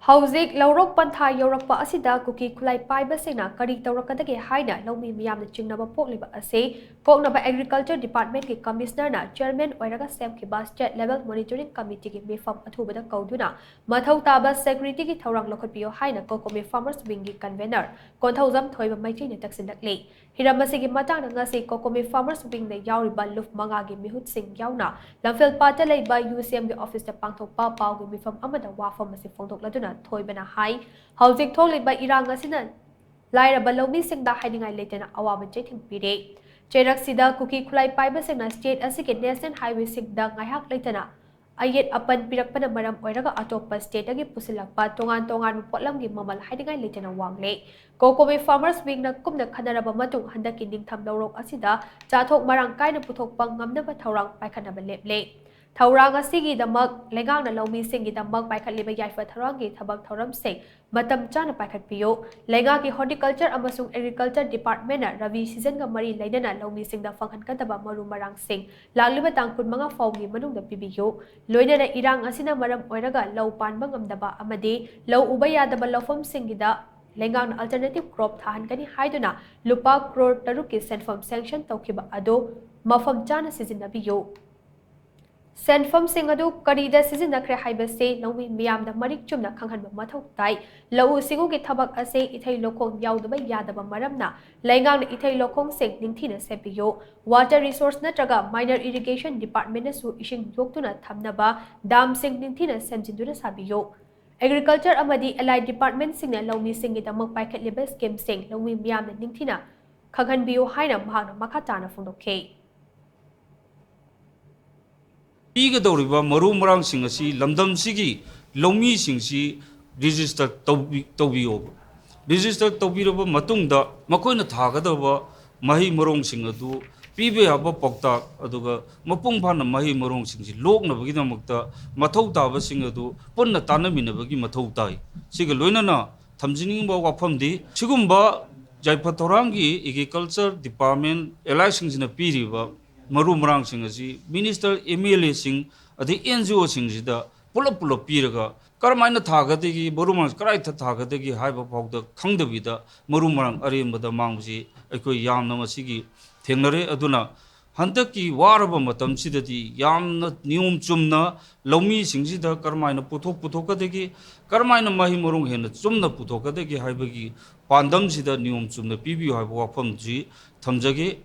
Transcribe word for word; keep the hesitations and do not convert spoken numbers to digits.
ꯍꯧꯖꯤꯛ ꯂꯧꯔꯣꯛ ꯄꯟꯊꯥ ꯌꯧꯔꯛꯄ ꯑꯁꯤꯗ ꯀꯨꯀꯤ ꯈꯨꯠꯂꯥꯏ ꯄꯥꯏꯕꯁꯤꯡꯅ ꯀꯔꯤ ꯇꯧꯔꯛꯀꯗꯒꯦ ꯍꯥꯏꯅ ꯂꯧꯃꯤ ꯃꯤꯌꯥꯝꯅ ꯆꯤꯡꯅꯕ ꯄꯣꯛꯂꯤꯕ ꯑꯁꯤ ꯀꯣꯛꯅꯕ Agriculture Department ꯀꯤ Commissioner ꯅ Chairman ꯑꯣꯏꯔꯒ ꯁꯦꯝꯈꯤꯕ State Level Monitoring Committee ꯒꯤ ꯃꯤꯐꯝ ꯑꯊꯨꯕꯗ ꯀꯧꯗꯨꯅ ꯃꯊꯧ ꯇꯥꯕ security ꯒꯤ ꯊꯧꯔꯥꯡ ꯂꯧꯈꯠꯄꯤꯌꯨ ꯍꯥꯏꯅ COCOMI Farmers Wing ꯒꯤ Convener ꯀꯣꯟꯊꯧꯖꯝ ꯊꯣꯏꯕ ꯃꯩꯇ꯭ꯔꯤꯅ ꯇꯛꯁꯤꯜꯂꯛꯂꯤ꯫ ꯍꯤꯔꯝ ꯑꯁꯤꯒꯤ ꯃꯇꯥꯡꯗ ꯉꯁꯤ COCOMI Farmers Wing ꯗ ꯌꯥꯎꯔꯤꯕ ꯂꯨꯞ ꯃꯉꯥꯒꯤ ꯃꯤꯍꯨꯠꯁꯤꯡ ꯌꯥꯎꯅ ꯂꯝꯐꯦꯜꯄꯥꯠꯇ ꯂꯩꯕ UCM ꯒꯤ office ꯇ ꯄꯥꯡꯊꯣꯛꯄ ꯄꯥꯎꯒꯤ ꯃꯤꯐꯝ ꯑꯃꯗ ꯋꯥꯐꯝ ꯑꯁꯤ ꯐꯣꯡꯗꯣꯛꯂꯗꯨꯅ ꯊꯣꯏꯕꯅ ꯍꯥꯏ, ꯍꯧꯖꯤꯛ ꯊꯣꯛꯂꯤꯕ ꯏꯔꯥꯡ ꯑꯁꯤꯅ ꯂꯥꯏꯔꯕ ꯂꯧꯃꯤꯁꯤꯡꯗ ꯍꯥꯏꯅꯤꯡꯉꯥꯏ ꯂꯩꯇꯅ ꯑꯋꯥꯕ ꯆꯩꯊꯦꯡ ꯄꯤꯔꯦ꯫ ꯆꯩꯔꯛꯁꯤꯗ ꯀꯨꯀꯤ ꯈꯨꯠꯂꯥꯏ ꯄꯥꯏꯕꯁꯤꯡꯅ state ꯑꯁꯤꯒꯤ National Highway ꯁꯤꯡꯗ ꯉꯥꯏꯍꯥꯛ ꯂꯩꯇꯅ ꯑꯌꯦꯠ ꯑꯄꯟ ꯄꯤꯔꯛꯄꯅ ꯃꯔꯝ ꯑꯣꯏꯔꯒ ꯑꯇꯣꯞꯄ state ꯇꯒꯤ ꯄꯨꯁꯤꯜꯂꯛꯄ ꯇꯣꯉꯥꯟ ꯇꯣꯉꯥꯟꯕ ꯄꯣꯠꯂꯝꯒꯤ ꯃꯃꯜ ꯍꯥꯏꯅꯤꯡꯉꯥꯏ ꯂꯩꯇꯅ ꯋꯥꯡꯂꯦ꯫ COCOMI Farmers Wing ꯅ ꯀꯨꯞꯅ ꯈꯟꯅꯔꯕ ꯃꯇꯨꯡ ꯍꯟꯗꯛꯀꯤ ꯅꯤꯡꯊꯝ ꯂꯧꯔꯣꯛ ꯑꯁꯤꯗ ꯆꯥꯊꯣꯛ ꯃꯔꯥꯡ ꯀꯥꯏꯅ ꯄꯨꯊꯣꯛꯄ ꯉꯝꯅꯕ ꯊꯧꯔꯥꯡ ꯄꯥꯏꯈꯠꯅꯕ ꯂꯦꯞꯂꯦ꯫ ꯊꯧꯔꯥꯡ ꯑꯁꯤꯒꯤꯗꯃꯛ ꯂꯩꯉꯥꯛꯅ ꯂꯧꯃꯤꯁꯤꯡꯒꯤꯗꯃꯛ ꯄꯥꯏꯈꯠꯂꯤꯕ ꯌꯥꯏꯐ ꯊꯧꯔꯥꯡꯒꯤ ꯊꯕꯛ ꯊꯧꯔꯝꯁꯤꯡ ꯃꯇꯝ ꯆꯥꯅ ꯄꯥꯏꯈꯠꯄꯤꯌꯨ꯫ ꯂꯩꯉꯥꯛꯀꯤ Horticulture ꯑꯃꯁꯨꯡ Agriculture Department ꯅ ꯔꯕꯤ season ꯒ ꯃꯔꯤ ꯂꯩꯅꯅ ꯂꯧꯃꯤꯁꯤꯡꯗ ꯐꯪꯍꯟꯒꯗꯕ ꯃꯔꯨ ꯃꯔꯥꯡꯁꯤꯡ ꯂꯥꯛꯂꯤꯕ ꯇꯥꯡ ꯀꯨꯟꯃꯉꯥ ꯐꯥꯎꯒꯤ ꯃꯅꯨꯡꯗ ꯄꯤꯕꯤꯌꯨ꯫ ꯂꯣꯏꯅꯅ ꯏꯔꯥꯡ ꯑꯁꯤꯅ ꯃꯔꯝ ꯑꯣꯏꯔꯒ ꯂꯧ ꯄꯥꯟꯕ ꯉꯝꯗꯕ ꯑꯃꯗꯤ ꯂꯧ ꯎꯕ ꯌꯥꯗꯕ ꯂꯧꯐꯝꯁꯤꯡꯒꯤꯗ ꯂꯩꯉꯥꯛꯅ alternative crop ꯊꯥꯍꯟꯒꯅꯤ ꯍꯥꯏꯗꯨꯅ ꯂꯨꯄꯥ ꯀ꯭ꯔꯣꯔ ꯇꯔꯨꯛꯀꯤ ꯁꯦꯟꯐꯝ sanction ꯇꯧꯈꯤꯕ ꯑꯗꯨ ꯃꯐꯝ ꯆꯥꯅ ꯁꯤꯖꯤꯟꯅꯕꯤꯌꯨ꯫ ꯁꯦꯟꯐꯝꯁꯤꯡ ꯑꯗꯨ ꯀꯔꯤꯗ ꯁꯤꯖꯤꯟꯅꯈ꯭ꯔꯦ ꯍꯥꯏꯕꯁꯤ ꯂꯧꯃꯤ ꯃꯤꯌꯥꯝꯗ ꯃꯔꯤꯛ ꯆꯨꯝꯅ ꯈꯪꯍꯟꯕ ꯃꯊꯧ ꯇꯥꯏ꯫ ꯂꯧꯎ ꯁꯤꯡꯎꯒꯤ ꯊꯕꯛ ꯑꯁꯤ ꯏꯊꯩ ꯂꯧꯈꯣꯡ ꯌꯥꯎꯗꯕ ꯌꯥꯗꯕ ꯃꯔꯝꯅ ꯂꯩꯉꯥꯛꯅ ꯏꯊꯩ ꯂꯧꯈꯣꯡꯁꯤꯡ ꯅꯤꯡꯊꯤꯅ ꯁꯦꯝꯕꯤꯌꯨ꯫ Water Resource ꯅꯠꯇ꯭ꯔꯒ Minor Irrigation Department ꯅꯁꯨ ꯏꯁꯤꯡ ꯌꯣꯛꯇꯨꯅ ꯊꯝꯅꯕ dam ꯁꯤꯡ ꯅꯤꯡꯊꯤꯅ ꯁꯦꯝꯖꯤꯟꯗꯨꯅ ꯁꯥꯕꯤꯌꯨ꯫ Agriculture ꯑꯃꯗꯤ allied department ꯁꯤꯡꯅ ꯂꯧꯃꯤꯁꯤꯡꯒꯤꯗꯃꯛ ꯄꯥꯏꯈꯠꯂꯤꯕ scheme ꯁꯤꯡ ꯂꯧꯃꯤ ꯃꯤꯌꯥꯝꯅ ꯅꯤꯡꯊꯤꯅ ꯈꯪꯍꯟꯕꯤꯌꯨ ꯍꯥꯏꯅ ꯃꯍꯥꯛꯅ ꯃꯈꯥ ꯇꯥꯅ ꯐꯣꯡꯗꯣꯛꯈꯤ꯫ ꯄꯤꯒꯗꯧꯔꯤꯕ ꯃꯔꯨ ꯃꯔꯥꯡꯁꯤꯡ ꯑꯁꯤ ꯂꯝꯗꯝꯁꯤꯒꯤ ꯂꯧꯃꯤꯁꯤꯡꯁꯤ register ꯇꯧꯕꯤ-, ꯇꯧꯕꯤꯌꯣꯕ꯫ Register ꯇꯧꯕꯤꯔꯕ ꯃꯇꯨꯡꯗ ꯃꯈꯣꯏꯅ ꯊꯥꯒꯗꯕ ꯃꯍꯩ ꯃꯔꯣꯡꯁꯤꯡ ꯑꯗꯨ ꯄꯤꯕ ꯌꯥꯕ ꯄꯥꯎꯇꯥꯛ, ꯑꯗꯨꯒ ꯃꯄꯨꯡ ꯐꯥꯅ ꯃꯍꯩ ꯃꯔꯣꯡꯁꯤꯡꯁꯤ ꯂꯣꯛꯅꯕꯒꯤꯗꯃꯛꯇ ꯃꯊꯧ ꯇꯥꯕꯁꯤꯡ ꯑꯗꯨ ꯄꯨꯟꯅ ꯇꯥꯟꯅꯃꯤꯟꯅꯕꯒꯤ ꯃꯊꯧ ꯇꯥꯏ꯫ ꯁꯤꯒ ꯂꯣꯏꯅꯅ ꯊꯝꯖꯅꯤꯡꯕ ꯋꯥꯐꯝꯗꯤ, ꯁꯤꯒꯨꯝꯕ ꯌꯥꯏꯐ ꯊꯧꯔꯥꯡꯒꯤ Agriculture Department allied ꯁꯤꯡꯁꯤꯅ ꯄꯤꯔꯤꯕ ꯃꯔꯨ ꯃꯔꯥꯡꯁꯤꯡ ꯑꯁꯤ minister, MLA ꯁꯤꯡ, ꯑꯗꯩ NGO ꯁꯤꯡꯁꯤꯗ ꯄꯨꯂꯞ ꯄꯨꯂꯞ ꯄꯤꯔꯒ ꯀꯔꯝꯍꯥꯏꯅ ꯊꯥꯒꯗꯒꯦ, ꯃꯔꯨ ꯃꯔꯥꯡ ꯀꯗꯥꯏꯗ ꯊꯥꯒꯗꯒꯦ ꯍꯥꯏꯕ ꯐꯥꯎꯗ ꯈꯪꯗꯕꯤꯗ ꯃꯔꯨ ꯃꯔꯥꯡ ꯑꯔꯦꯝꯕꯗ ꯃꯥꯡꯕꯁꯤ ꯑꯩꯈꯣꯏ ꯌꯥꯝꯅ ꯃꯁꯤꯒꯤ ꯊꯦꯡꯅꯔꯦ꯫ ꯑꯗꯨꯅ ꯍꯟꯗꯛꯀꯤ ꯋꯥꯔꯕ ꯃꯇꯝꯁꯤꯗꯗꯤ ꯌꯥꯝꯅ ꯅꯤꯌꯣꯝ ꯆꯨꯝꯅ ꯂꯧꯃꯤꯁꯤꯡꯁꯤꯗ ꯀꯔꯝꯍꯥꯏꯅ ꯄꯣꯠꯊꯣꯛ ꯄꯨꯊꯣꯛꯀꯗꯒꯦ, ꯀꯔꯝꯍꯥꯏꯅ ꯃꯍꯩ ꯃꯔꯣꯡ ꯍꯦꯟꯅ ꯆꯨꯝꯅ ꯄꯨꯊꯣꯛꯀꯗꯒꯦ ꯍꯥꯏꯕꯒꯤ ꯄꯥꯟꯗꯝꯁꯤꯗ ꯅꯤꯌꯣꯝ ꯆꯨꯝꯅ ꯄꯤꯕꯤꯌꯨ ꯍꯥꯏꯕ ꯋꯥꯐꯝꯁꯤ ꯊꯝꯖꯒꯦ꯫